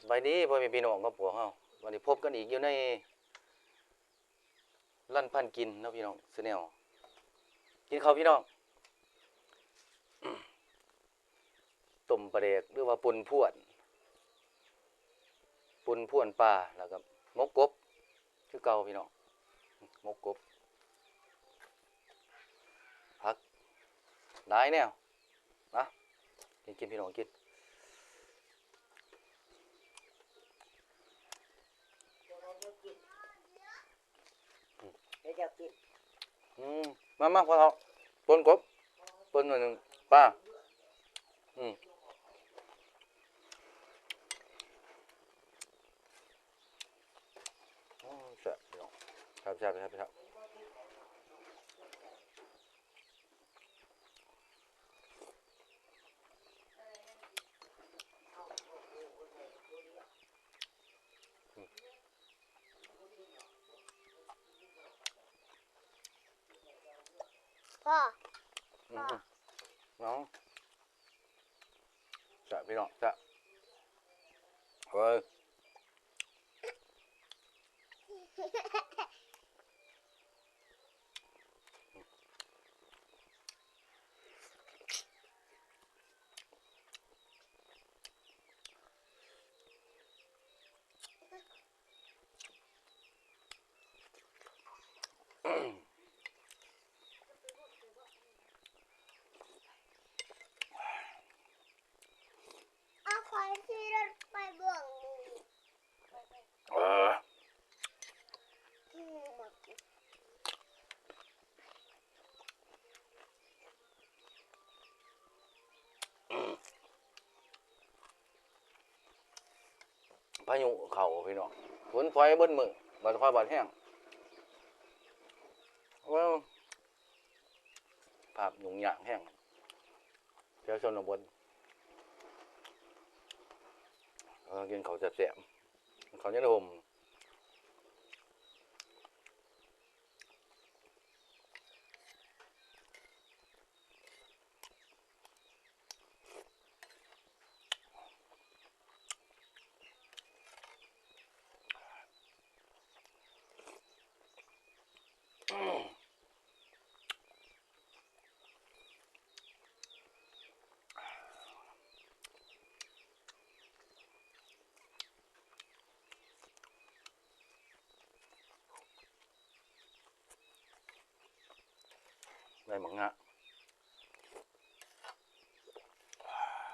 ສະບາຍດີພໍ່ແມ່ພີ່ນ້ອງຂອງພວກເຮົາ, ວັນນີ້ພົບກັນອີກຢູ່ໃນລັນພັນກິນເນາະພີ່ນ້ອງ Channel. ກິນເຂົ້າພີ່ນ້ອງ. ຕົ້ມປາແດກ ຫຼືວ່າປົ່ນພວນ, ປົ່ນພວນປາ ແລ້ວກໍໝົກກົບຄືເກົ່າພີ່ນ້ອງ, ໝົກກົບ ຜັກຫຼາຍແນວ. ມາ ກິນ ກິນ ພີ່ນ້ອງ ກິນ. ເຮັດແນວກິນ ອືມ ມາ ມາ ພໍ່ເຖົ້າ ປົ່ນກົບ ປົ່ນໜ້ອຍໜຶ່ງ ປາ ອືມ ໂອ້ ແຊບພີ່ນ້ອງ ແຊບ ແຊບ ແຊບ ແຊບ. ພໍ ອືມ ເອົາ ແຊບພີ່ນ້ອງ ແຊບ ເອີ. ເອົາຂ້ອຍຂີ່ລົດໄປເບິ່ງ ເອີ ພາຍຸເຂົ້າພີ່ນ້ອງ ຝົນຝອຍເບິດມື້ ບາດຄອຍບາດແຮງ ໂອ້ ພາບຫຍຸ້ງຍາກແຮງ ແຖວຊົນນະບົດ ເອີ ກິນເຂົ້າແຊບໆ ເຂົ້າຢູ່ໃນຮົ່ມ. ໄດ້ໝາກງະ